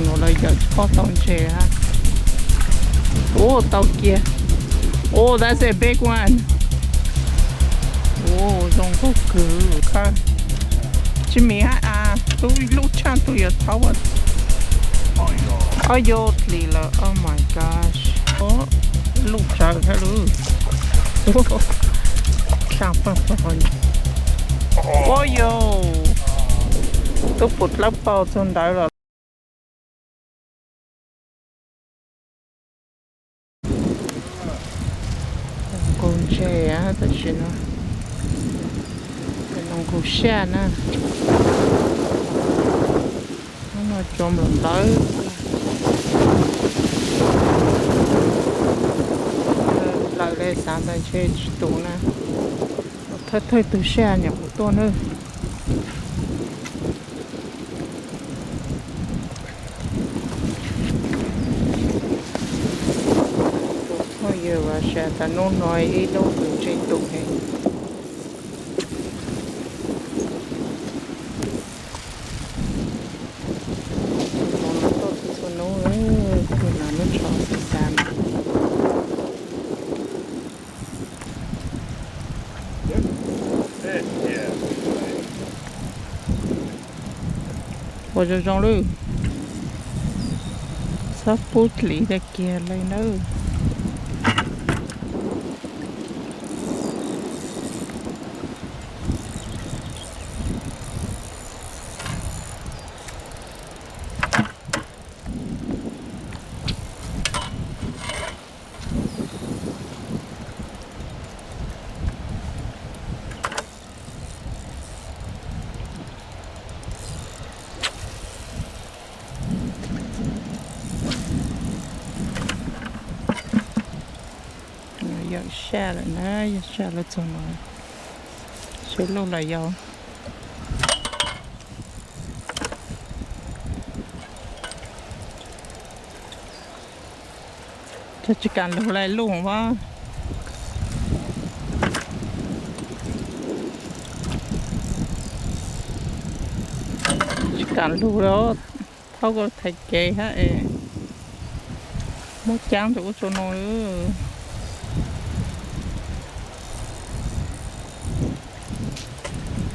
No lawv yawm tsis pom tau ntses ha. Ua tau kiag. Oh, that's a big one. Ua zoo nkauj kawg. Tsis mi ha a, tub lub tshaj tug yuav thaub. Ob yo tlis lawm, oh my gosh. Lub tsawv thiab lub. Ua yo, tub pum dlawb paug txog ntawd lawm. Nqus ntses tam sim no, nqus saj na. Hnub no cov nplaum ntawd lawm li xav ntawd ntshe tsis tus na. Thawj thawj tug saj nyuam qhuav tuaj na. Tus phooj ywg Russia tas hnub no ib hnub kws ntse tus heev. Tus no tuaj txhua txhua hnub, tus no nws tsho xav xav. Ua zoo zoo lawm. Txhob pub dliv dai kiag li nawb. Yawm saj lawm na, yawm saj lawm txog no, seb luj los yau. Cov tsis kam lug li luj as. Tsis kam lug li, thaub koj thaiv kev hab es muab caab rua ub rua no.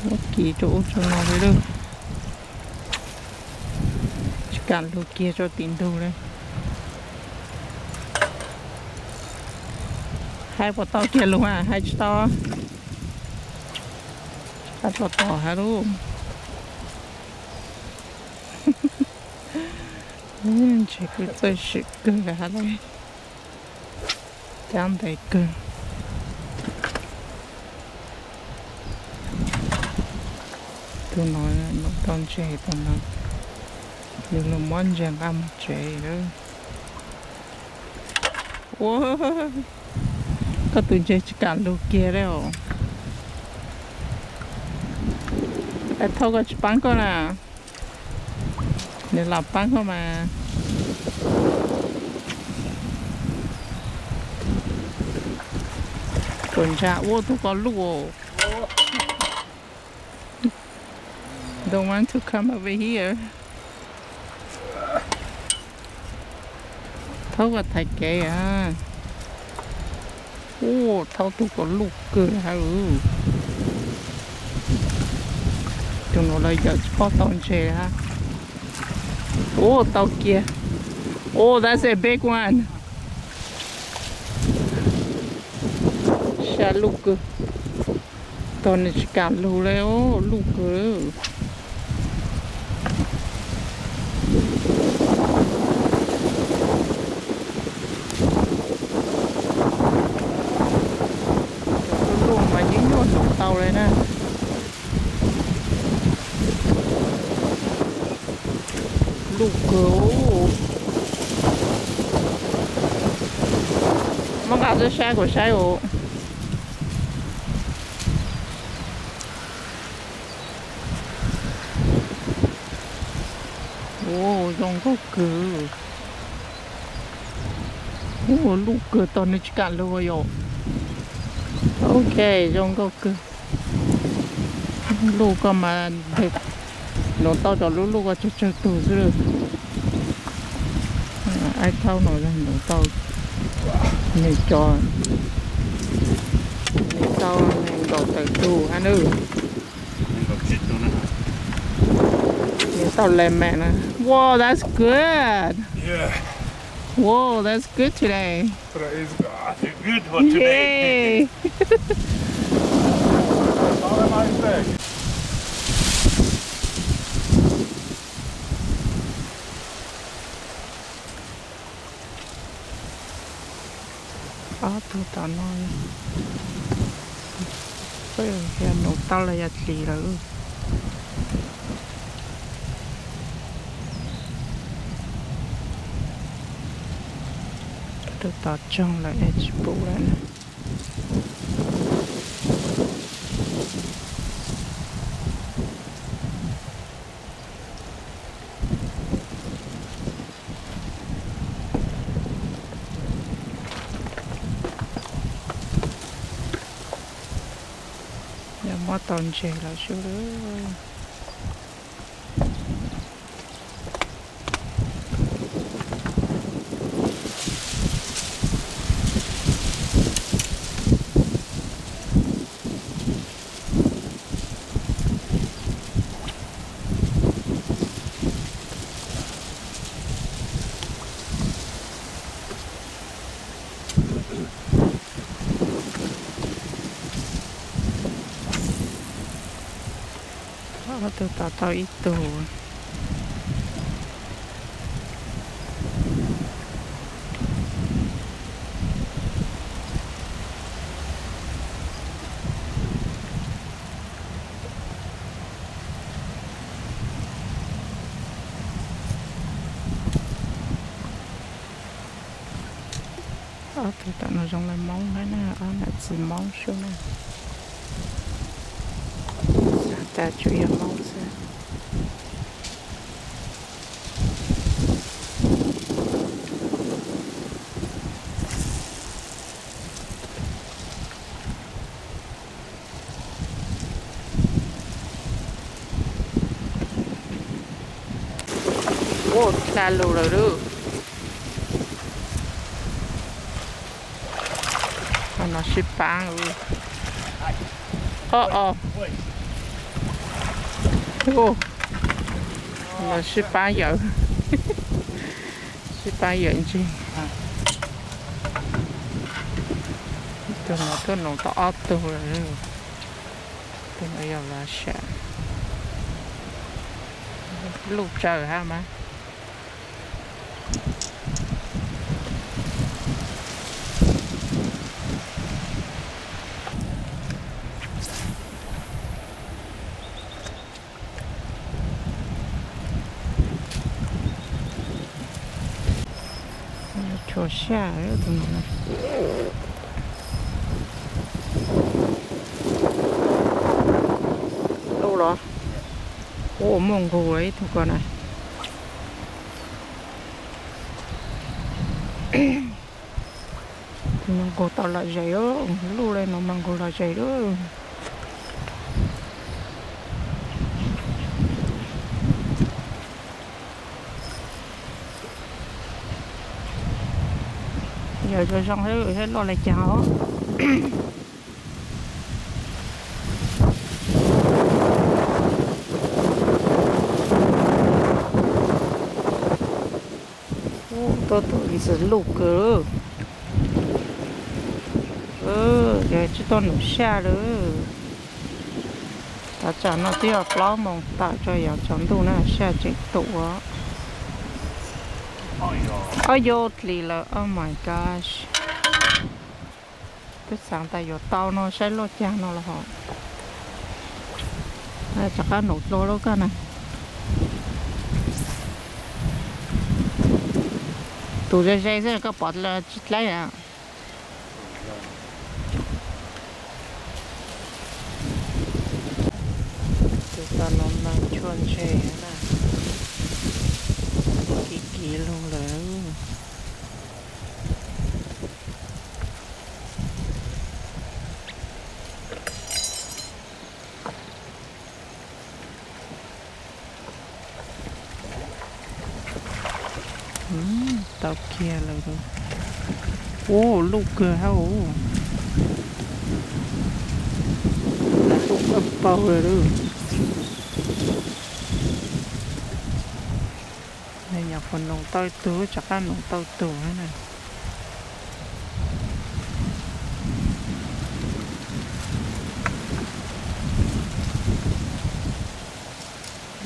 Muab kiv rua ub rua no li lawm. Tsis kam lug kiag rua tim ntug li. Hais puas tau kiag lug mas hais tsis tau. Tsis qab tau tom hab lub. Ntshe kuj txawj sim kawg li hab lub. Caab ntev kawg. Tug no, no tau ntses tau no, yug lug muab ntses nqa moog tsev lawm. Ua, koj tus ntses tsis kam lug kiag li os. Es thaub koj tsis paab koj na. Nws lam paab koj mas. Tuam ntsa ua tug ko luj. Don't want to come over here. Thaub koj thaiv kev a. Ua, thaub tug ko luj kawg hab. Tug no lawv yawm tsis pom tau ntses hab. Ua, tau kiag. Oh, that's a big one. Sab luj kawg. Tog nws tsis kam lug li, luj kawg. Cov luj mas nyuaj nyuaj hloov tau li na. Luj kawg. Muab nqa txawj sab kuv saib os. Ua, zoo nkauj kawg. Ua, luj kawg tog nws tsis kam lug yom. Ok, zoo nkauj kawg. Luj koj mas, nug tau cov luj luj koj tsawg tsawg tug xwb lawm. Ib thaub no nws tau, nws cov, nws tau nees nkaum tawm tus ha nws. Nws tau lemon na. Wow, that's good. Wow, that's good today. Yay. Ob tug tom no, yog nus tau los yog dlis lawm. Tus tom tsoog lawm es tsis pum lawm na. Yog muab tau ntses los sub. Ob tug tom tau ib tug. Ob tug tom no zoo li Moob thiab na, ob nam txiv Moob sub na. Xav tas tsuas yog Moob xwb. Ua dlha lug lawm lauj. Qhov no sib pab. O, o. Qhov no sib pab yawm. Sib pab yawm ntses. Tus no tuaj nus tau ob tug lawm. Tus no yog los sam. Luj tsawg hab mas. Tshua saj tus no. Luj los? Ua muaj nqug ib tug ko na. Tus no nqug tau lom zem, luj li no mas nqug lom zem lawm. Yog zoo zoo thiab loj li cas os. Tuaj tus ntxim luj kawg. Yog tsis tuaj nus saj lawm. Thov tsam no twb yog plaub moos tawm tso yog tsaus ntuj na saj tseem tum. Ob yau dlis lawm, oh my gosh. Twb xav tas yuav tau no saib loj cag no los hos. Rov qab nus dlua lub koj na. Tus ze ze xwb koj pom tsis dlaib na. Tus tau no mas tshuaj ntse na. Kiv kiv lug lawm. Tau kiag lawm. Ua luj kawg hab. Luj kawg paug lawm. Nyuam qhuav noog tau ib tug, rov qab noog tau ib tug na.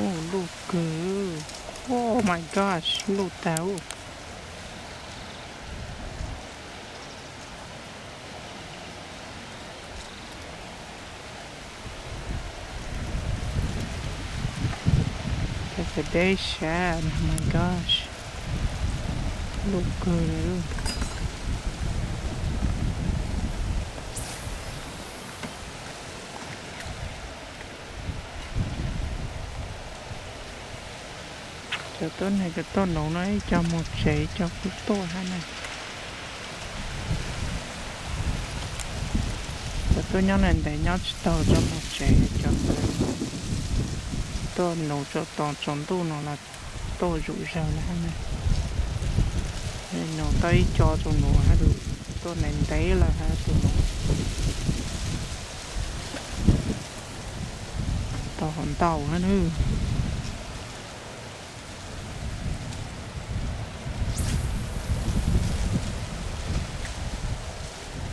Ua luj kawg. Oh my gosh, luj tag. That's a big shad, oh my gosh. Luj kawg li. Cov tuab neeg kws tuaj nuv no ib co mus tsev, ib co kuj tuaj hab na. Cov tuaj nyob ntev ntev nyob tsis taus tso mus tsev, cov tuaj nuv tsaus tav tsaus ntuj no los tuaj zuj zus lawm hab na. Nuv tau ib co tus nuav hab, tuaj ntev ntev lawm hab tus nuav. Tau ntau hab na.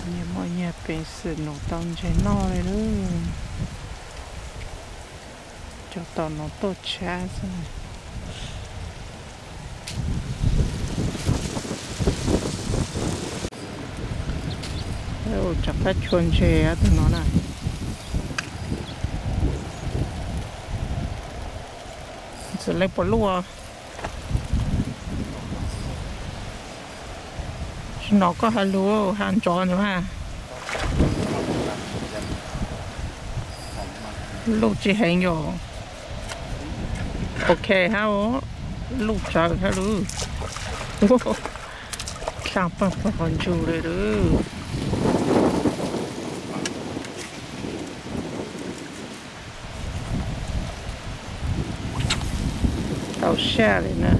Nyias muaj nyias peev xwm nuv tau ntses noj li lawm. Cov tom nuav tuaj tshab xwb. Rov qab chua ntses tus no na. Txawm le puas luj. Tsis nov koj has lug, has nrov nrov ha. Luj tsis heev yom. Ok hab, luj tsawv hab lub. Dlaaj pag pag qhov ntsug li lub. Tau saj li na.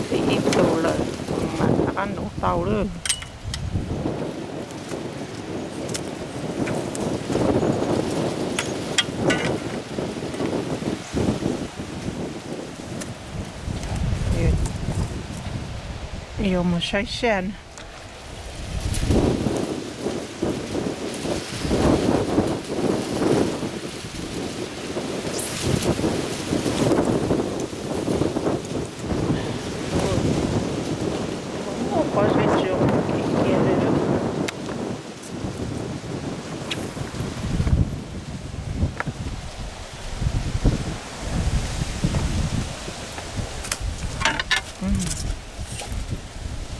Txij ib tug lawm, mas rov qab nuv tau lawm. Yuav mus saib saj na. Muaj pob zeb tsis ua kiag li.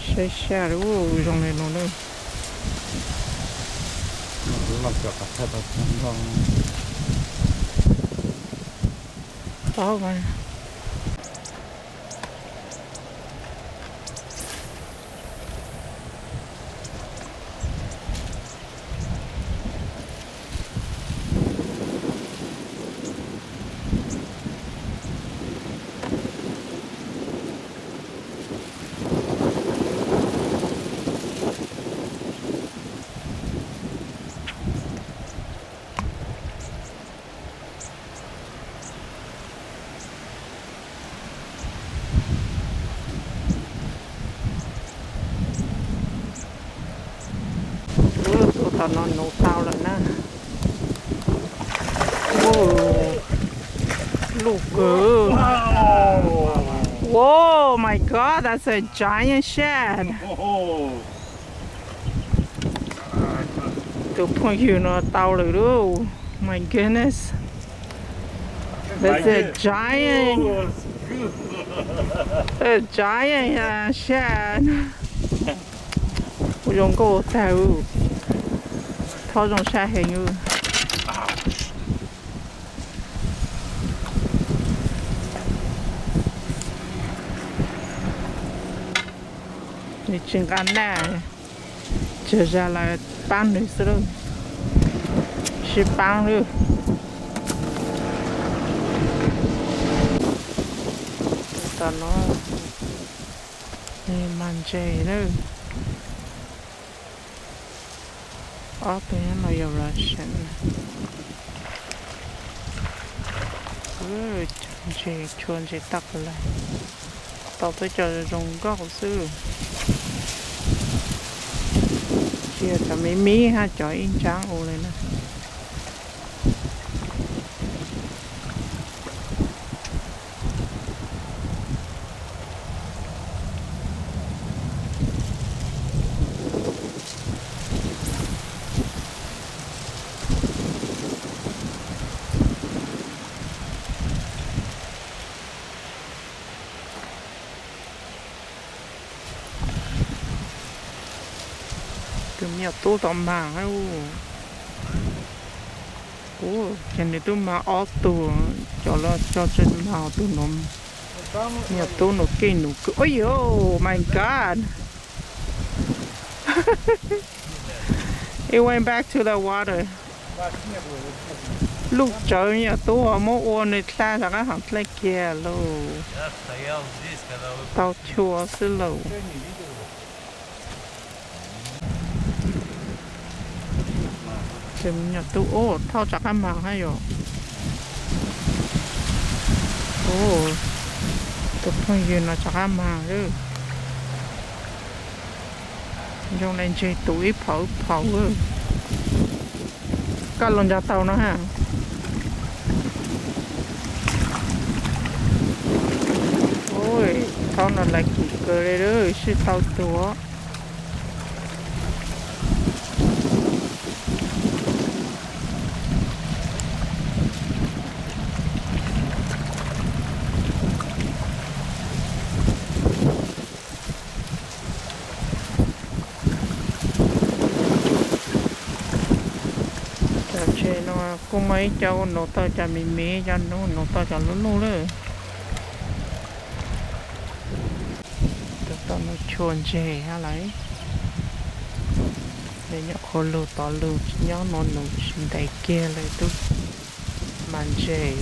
Saib saj li, zoo li no na. Tau mas. Tus tom no nuv tau lawm na. Luj kawg. Whoa, my God, that's a giant shad. Tus phooj ywg no tau lawm lauj. My goodness. That's a giant. A giant, uh, shad. Kuj zoo nkauj tag. Thaub zoo saj heev. Nws tsis nqa naj, tsuas zam lawv paab nws xwb lauj, sib paab lawm. Tam no mas ntses lawm. Ob tug nyob no yog Russian. Ntses, chua ntses tag lawm, tau twb cov zoo nkauj xwb. Tsis yog cov me me hab cov ib ntsaab ua li na. Tus me nyuam tub tau mag, ces nws twb mag ob tug, cov los tso tseg mag tus no. Me nyuam tub no keej num kawg. Ua yuav, my God. It went back to the water. Luj tsawv, me nyuam tub muab ua nws dlha rov qab hav dlej kiag lauj. Tau chua xwb lauj. Ces me nyuam tub ub thauj rov qab mag hab yom. Tus phooj ywg no rov qab mag lawm. Zoo le ntseg tus ib phaum ib phaum. Koj los nrog tau no ha. Thaub no lais kim kawg li, sib tau tuag. Cov ntses no kuj muaj ib co nuv tau cov me me, cov nuv nuv tau cov luj luj lawm. Tus tau nuv chua ntses hab lawm. Nws nyob qhuav lug tod lug, nyob no nws tsis ntev kiag lawm twb mas ntses.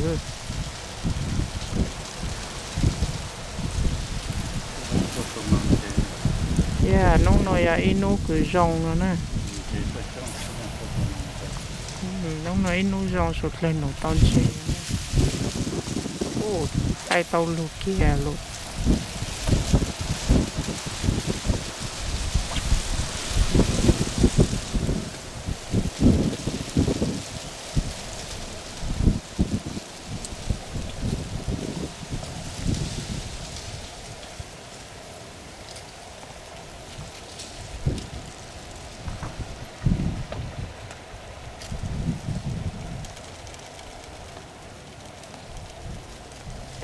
Yog hnub no yog ib hnub kws zoo no na. Hnub no ib hnub zoo suav dlawg nuv tau ntses. Ub, qaij tau lug kiag lawm.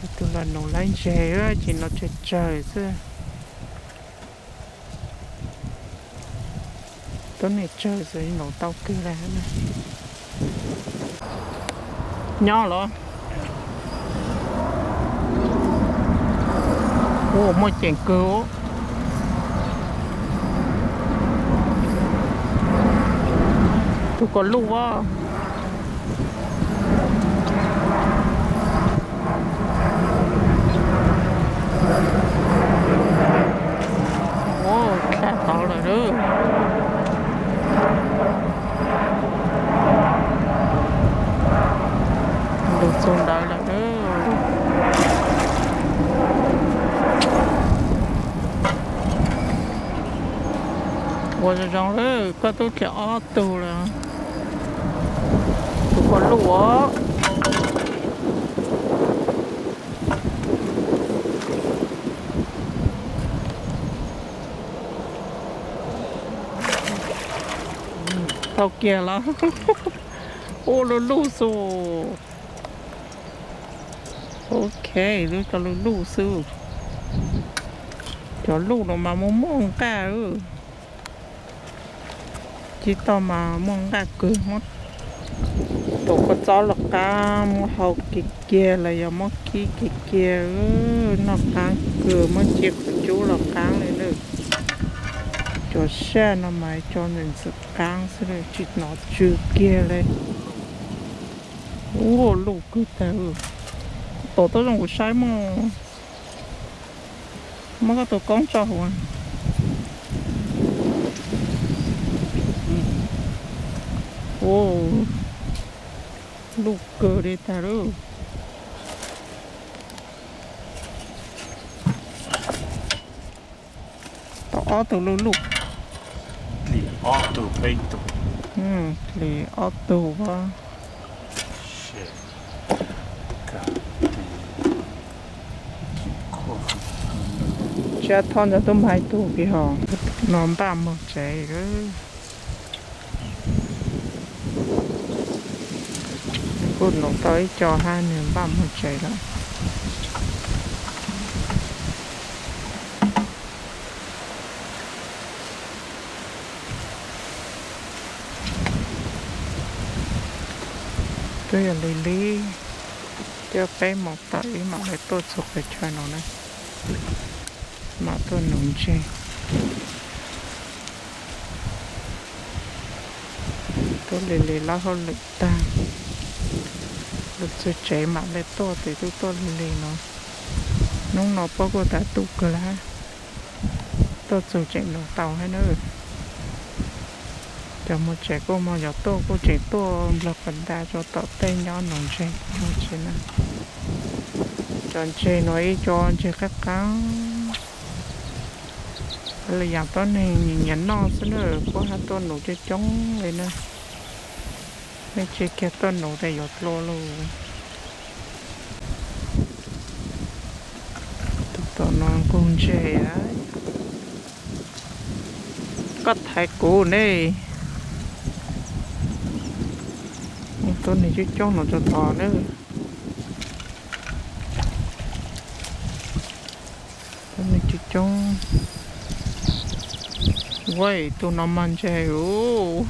Tus tug los nuv laib ntses, ces no tsawg tsawg xwb. Tuab neeg tsawg xwb nuv tau kawg li. Nyob los. Ua muaj ceem kawg. Tus ko luj as. Ua, dlha tod lawm. Lug txug ntawd lawm. Ua zoo zoo lawm, koj tub dlha ob tug lawm. Tus ko luj as. Tau kiag los. Ua luj luj xwb. Ok, lub cov luj luj xwb. Cov luj no mas muaj muaj nqaj. Tib toj mas muaj nqaj kawg, muab tuav kua txob los qaab, muab hau kiag kiag los yog muab kib kiag kiag, noj qaab kawg, muab ntsia kuv cub los qaab li nawb. Cov saj no mas cov ntxim qab xwb, tsis hnov tsw kiag li. Ua luj kawg tag. Tom tau zoo kuv saib mog. Muab koj tus koob tso hauv. Ua luj kawg li tag lauj. Tau ob tug luj luj. Dlim ob tug peb tug. Dlim ob tug. Tsab Thoj ntawd tuaj npaj ib tug kiag hos. No npaj mus tsev lawm. Kuj nuv tau ib co hab, nws npaj mus tsev lawm. Twb yog li li, twb peb moos tawm wb mam li tuaj txug qhov chaw no na, mam tuaj nuv ntseg. Tuaj li li lawm hauj lwm tag, lug txug tsev mam li tuaj, tes tuaj tuaj li li no. Hnub no pob kuj tas tuj kawg lawm, tuaj txug tseem nuv tau hab na. Cov mus tsev kuj mog, cov tuaj kuj tseem tuaj nplog pas ntas rua tom tej nyob nuv ntseg tag tsi na. Cov ntseg no ib co ntseg qaab qaab, lwm yaam tuab neeg nyiam noj xwb na, puab hab tuaj nuv coob coob li na. Mej tsi kiag tuaj nuv tes yuav dlua lug. Tus tom no nqug ntseg. Koj thaiv kuv ne. Tuab neeg coob coob no rua tod na. Tuab neeg coob coob. Ua tus no mas ntseg ub.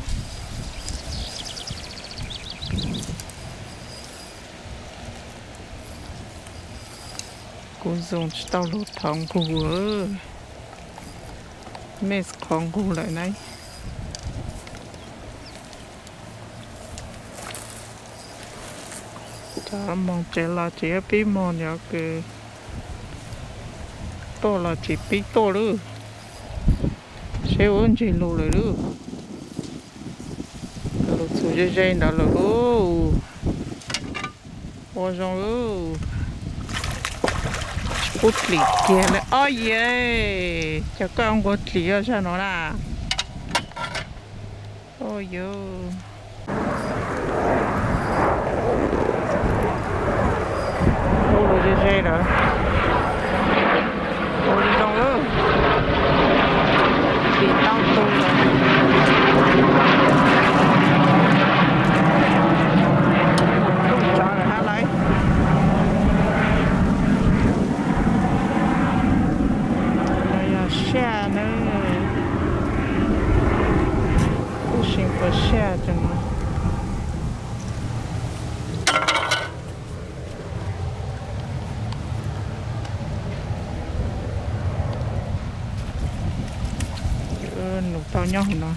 Kuv zoo tsis tau lug thov nqug. Mej qhov nqug lawm na. Cov moog tsev los tseem yuav pib moog, cov kws tuaj los tseem pib tuaj lawm. Seb ua ntseg lug lawm lauj. Lug txug ze ze ntawd lawm lauj. Ua zoo lauj. Tsis pub dlim kiag li. Ob ye, cov koj nquag dlim yog zag no na. Ua yus. Ua lug ze ze lawm. Ua zoo lauj. Dlim tau tug lawm. Tuaj tsov lawm hab lauj. No yog saj nawb. Kuj seem puas saj tseem no. Nuv tau nyob hauv no.